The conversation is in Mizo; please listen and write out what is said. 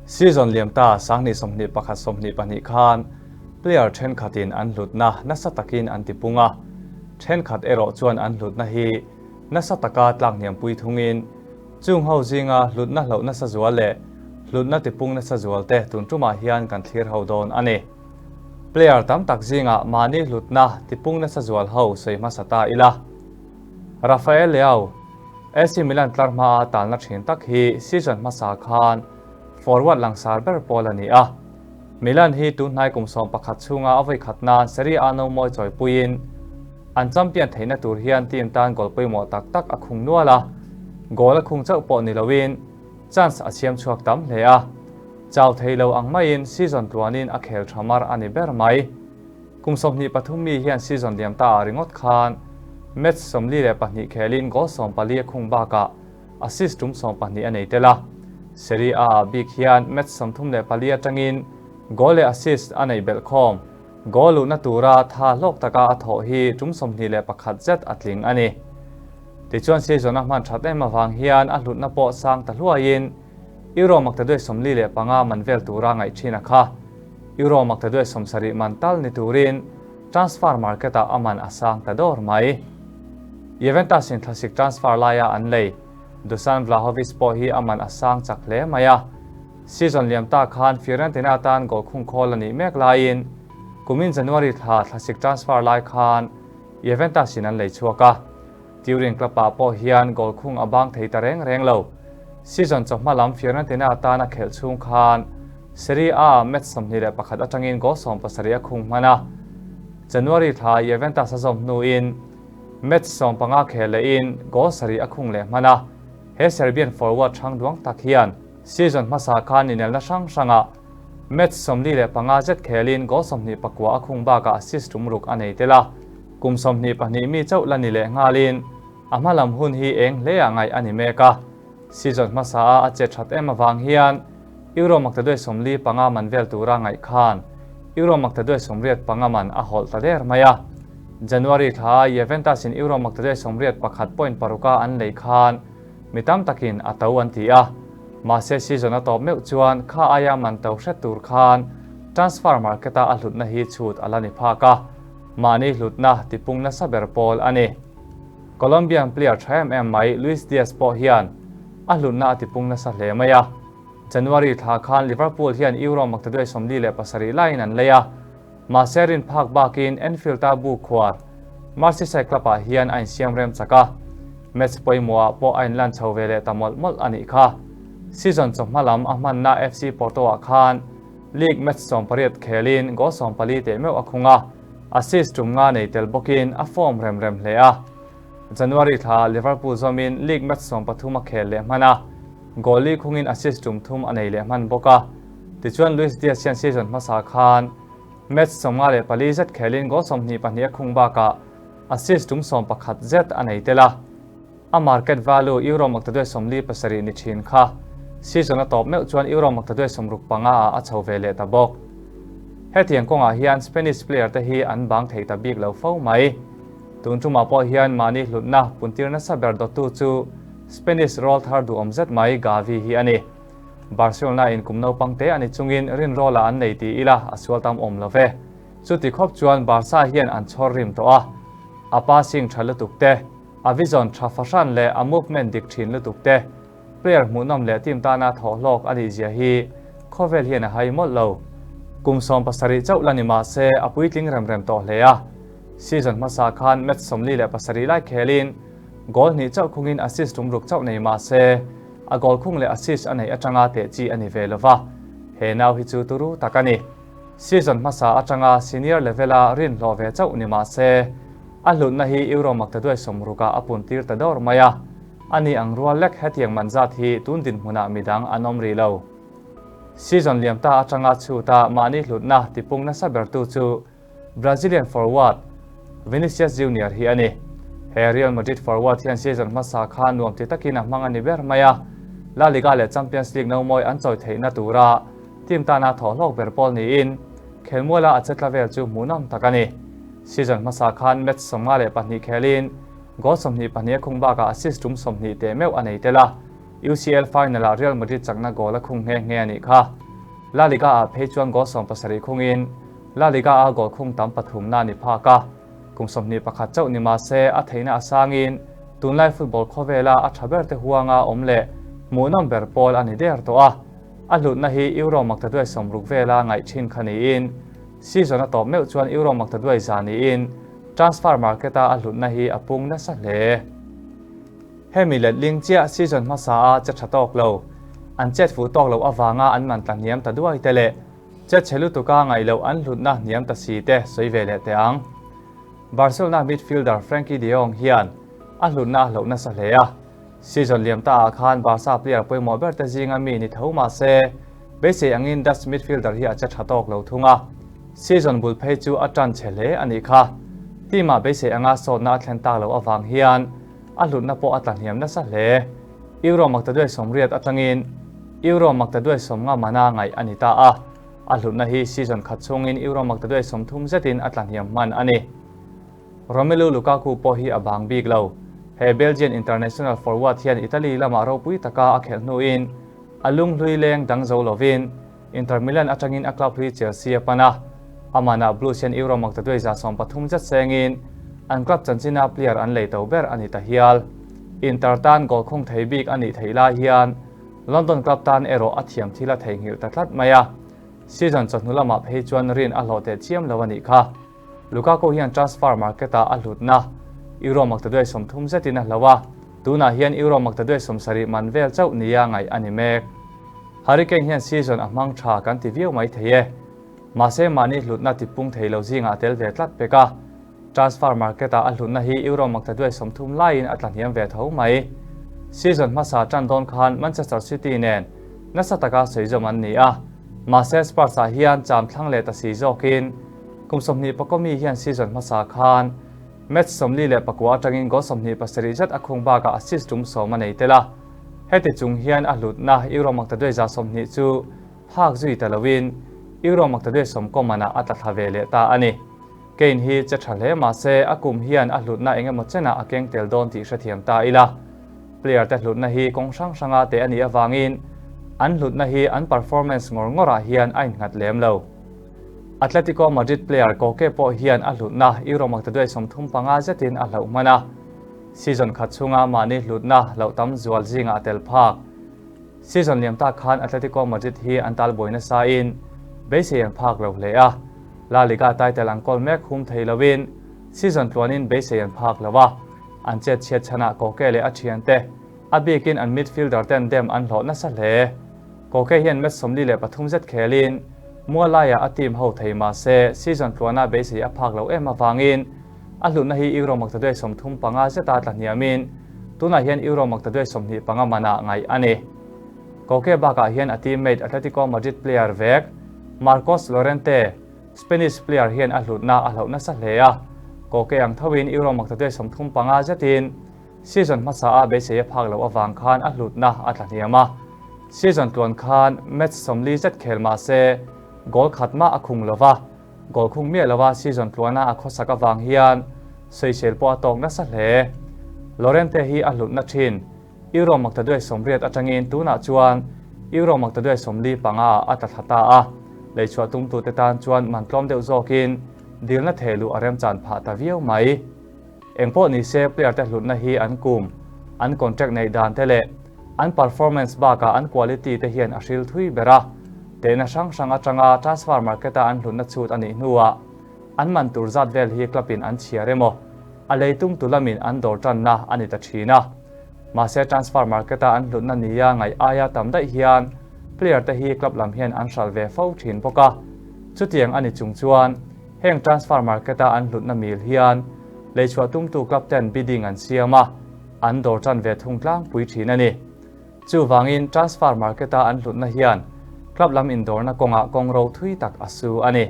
Season liam ta 2021 22 khan player thenkhatin an hlutna nasa takin an tipung a, thenkhat erawh chuan an hlutna hi nasa taka tlak hniam pui thungin chung ho zinga hlutna hloh nasa zual leh hlutna tipung nasa zual te tun tumah hian kan thlir ho dawn a ni. Player tam tak zinga mahni hlutna tipung nasa zual ho sawi hmasa ta ila. Rafael Leao, AC Milan tlar hmaa talna thin tak hi season hmasa khan forward langsar ber pawl a ni a. Milan hi tun hnai kum 11 chhunga a vawi khat nan Serie A no mawi chawi puiin an champion theihna tur hian team tan goal pawimawh tak tak a khung nual a. Goal a khung chauh pawh ni loin chance a siam chhuak tam hle a. Chau thei lo ang maiin season tluanin a khel tha mar a ni ber mai. Kum 23 mi hian season liam ta a ringawt khan match 42 khelin goal 14 a khung bakah assist tum 12 a nei tel a. Serie A ah bik hian match 34 atangin goal leh assist a nei belh khawm. Goal luhna tura tha hlawk taka a thawh hi tum 21 zet a tling a ni. Tichuan season a hman that em awang hian a hlutna pawh sang ta hluaiin euro maktaduai 45 man vel tura ngaih thin a kha. Euro maktaduai 70 man tal ni turin transfer market ah aman a sang ta dawr mai. Juventus in thlasik transfer laia an lei Dusan Vlahovic pawh hi aman a sang chak hle mai a. Season liam ta khan Fiorentina tan goal khung khawl a nih mek laiin kumin January thla thlasik transfer lai khan Juventus in an lei chhuak a. Turin club ah pawh hian goal khung a bang thei ta reng reng lo. Season chawhma lam Fiorentina tan a khelh chhung khan Serie A match 21 atangin goal 17 a khung hman a. January thla Juventus a zawm hnuin match 15 khel lehin goal 7 a khung leh hman a. He Serbian forward thang duang tak hian season hmasa khan inelna hrang hranga match 45 zet khelin goal 29 a khung bakah assist tum ruk a nei tel a. Kum 22 mi chauh la ni leh ngalin a hmalam hun hi eng hle a ngaih a ni mek a. Season hmasa a a che that em awang hian euro maktaduai 45 man vel tura ngaih khan euro maktaduai 85 man a hawlh ta der mai a. January thla Juventus in euro maktaduai 81 point paruka an lei khan mi tam takin a to an ti a. Mahse season a tawp meuh chuan kha aia man to hret tur khan transfer market a a hlutna hi chhut a la ni phak a. Mahni hlutna tipung nasa ber pawl a ni. Colombian player tha em em mai Luis Diaz pawh hian a hlutna a tipung nasa hle mai a. January thla khan Liverpool hian euro maktaduai 47 laiin an lei a. Mahse rin phak bakin Anfield a bu khuar Merseyside club ah hian a insiam rem chak a. Match pawimawh ah pawh a inlan chho ve leh ta mawlh mawlh a nih kha. Season chawhma lam a hmanna FC Porto ah khan League match 18 khelin goal 14 teh meuh a khung a. Assist tum nga nei tel bawkin a form rem rem hle a. January thla Liverpool zawmin league match 13 a khel leh hman a. Goal li khungin assist tum thum a nei leh hman bawk a. Tichuan Luis Diaz hian season hmasa khan match 54 zet khelin goal 22 a khung bakah assist tum 11 zet a nei tel a. A market value euro maktaduai 47 ni thin kha season a tawp meuh chuan euro maktaduai 65 ah a chho ve leh ta bawk. Hetiang kawngah hian Spanish player te hi an bang thei ta bik lo fo mai. Tun tumah pawh hian mahni hlutna puntir nasa ber dawttu chu Spanish roll thar duhawm zet mai Gavi hi a ni. Barcelona in kum naupang te ani chungin rin roll-a an nei ti ila a sual tam awm lo ve. Chuti khawp chuan Barca hian an chhawr rim tawh a. A passing tha lutuk te, a vision tha fahran leh a movement dik thin lutuk te, player hmuhnawm leh team tana thawh hlawk a nih zia hi khawvel hian a hai mawlh lo. Kum 17 chauh la ni mahse a puitling rem rem tawh hle a. Season hmasa khan match 47 lai khelin goal hnih chauh khungin assist tum ruk chauh nei mahse a goal khung leh assist a nei atanga teh chi a ni ve lova. He nau hi chu turu tak a ni. Season hmasa atanga senior level a rin hlawh ve chauh ni mahse a hlutna hi euro maktaduai 60 a puntir ta dawr mai a. Ani ang rual lek hetiang man zat hi tun din hmunah midang an awm ri lo. Season liam ta atanga chhuta mahni hlutna tipung nasa bertu chu Brazilian forward Vinicius Junior hi a ni. He Real Madrid forward hian season hmasa khan nuam ti takin a hmang a ni ber mai a. La Liga leh Champions League no mawi an chawi theihna tura team tana thawh hlawk ber pawl niin khelmuala a chetla vel chu hmuhnawm tak a ni. Season hmasa khan match 52 khelin goal 22 a khung bakah assist tum 20 teh meuh a nei tel a. UCL final-ah Real Madrid chakna goal a khung nghe nghe a nih kha. La Liga-ah phei chuan goal 70 khungin La Liga-a goal khung tam pathumna a ni phak a. Kum 21 chauh ni mah se a theihna a sangin tunlai football khawvela a tha ber te huanga awm leh hmuhnawm ber pawl a ni der tawh a. A hlutna hi Euro maktaduai 60 vela ngaih thin kha niin season a tawp meuh chuan Euro maktaduai za niin transfer market-a a hlutna hi a pung nasa hle. Hemi letling chiah season hmasa a che tha tawk lo, an chet fuh tawk loh avanga an man tla hniam ta duai te leh che chhe lutuka ngaih loh an hlutna hniam ta si te sawi ve leh teh ang. Barcelona midfielder Frenkie de Jong hian a hlutna a hloh nasa hle a, season liam ta ah khan Barca player pawimawh ber te zinga mi ni tho mah se beisei angin Dutch midfielder hi a che tha tawk lo thung a, season bul phei chu a tan chhe hle a nih kha. Team ah beisei anga sawtna a thlen tak loh avang hian a hlutna pawh a tlahniam nasa hle. Euro maktaduai 80 atangin Euro maktaduai 50 mana ngaih a ni ta a, a hlutna hi season khat chhungin Euro maktaduai 30 zetin a tlahniam hman a ni. Romelu Lukaku pawh hi a bang bik lo. He Belgian international forward hian Italy lamah ropui taka a khelh hnuin a lunghlui leng dang zo lovin Inter Milan atangin a club hlui Chelsea a pan a, a manah Blues hian Euro maktaduai 30 zet sengin an club chanchina player an lei to ber a ni ta hial. Inter tan goal khung thei bik a nih theih lai hian London club tan erawh a thiam thil a theihnghilh ta tlat mai a, season chawhnu lamah phei chuan rin a hlawh teh chiam lo a nih kha. Lukaku hian transfer market-ah a hlutna Euro maktaduai 30 zetin a hloh a, tunah hian Euro maktaduai 70 man vel chauh nia ngaih a ni mek. Harry Kane hian season a hmang tha kan ti viau mai thei e. Mahse mahni hlutna tipung thei lo zingah a tel ve tlat pek a, transfer market-ah a hlutna hi Euro maktaduai 30 laiin a tlahniam ve tho mai. Season hmasa tan dawn khan Manchester City nen nasa taka sawi zawm an ni a, mahse Spurs-ah hian cham thlang leh ta si zawkin kum 20 mi hian season hmasa khan match 49 atangin goal 27 zet a khung bakah assist tum 10 a nei tel a. Heti chung hian a hlutna Euro maktaduai 120 chu phak zui ta lovin Euro maktaduai 90 manah a tla thla ve leh ta a ni. Kane hi che tha hle mah se a kum hian a hlutna eng emaw chenah a keng tel dawn tih hrethiam ta ila. Player te hlutna hi kawng hrang hranga teh a nih avangin an hlutna hi an performance ngawr ngawrah hian a innghat lem lo. Atletico Madrid player Koke pawh hian a hlutna Euro maktaduai 35 zetin a hloh hman a. Season khat chhunga mahni hlutna loh tam zual zingah a tel phak. Season liam tak khan Atletico Madrid hi an talbuai nasa in beisei an phak lo hle a. La Liga title an kawl mek hum thei lovin season tluanin beisei an phak lo a. An chet chhiat chhanah Koke leh a thiante a bikin an midfielder ten dem an hlawh nasa hle. Koke hian match 43 zet khelin mualaiah a team ho thei mah se season tluana beisei a phak lo em avangin a hlutna hi Euro maktaduai 35 zeta tlahniamin tunah hian Euro maktaduai 25 manah ngaih a ni. Koke bakah hian a teammate Atletico Madrid player vek Marcos Llorente, Spanish player hian a hlutna a hloh nasa hle a. Koke ang thoin Euro maktaduai 35 zetin season hmasa a beisei a phak loh avang khan a hlutna a tlahniam a. Season tluan khan match 40 zet khel mah se goal khat mah a khung lova, goal khung miah lova season tluana a khawsak avang hian sawisel pawh a tawk nasa hle. Llorente hi a hlutna thin Euro maktaduai 80 atangin tunah chuan Euro maktaduai 45 ah a tla thla ta a. Leichhuah tumtute tan chuan man tlawm deuh zawkin dilna thehluh a remchan phah ta viau mai. Engpawh ni se player te hlutna hi an kum, an contract nei dan te leh an performance bakah an quality te hian a hril thui ber a. Tehna hrang hrang atanga transfer market-a an hlutna chhut a nih hnuah an man tur zat vel hi club-in an chhiar emaw a lei tum tu lamin an dawr tanna a ni ta thin a. Mahse transfer market-a an hlutna nia ngaih aia tam daih hian player te hi club lam hian an hral ve fo thin bawk a. Chutiang a ni chung chuan heng transfer market-a an hlutna mil hian leichhuah tumtu club ten bidding an siam a, an dawr tan ve thung tlangpui thin a ni. Chuvangin transfer market-a an hlutna hian club lam indawrna kawngah kawng ro thui tak a su a ni.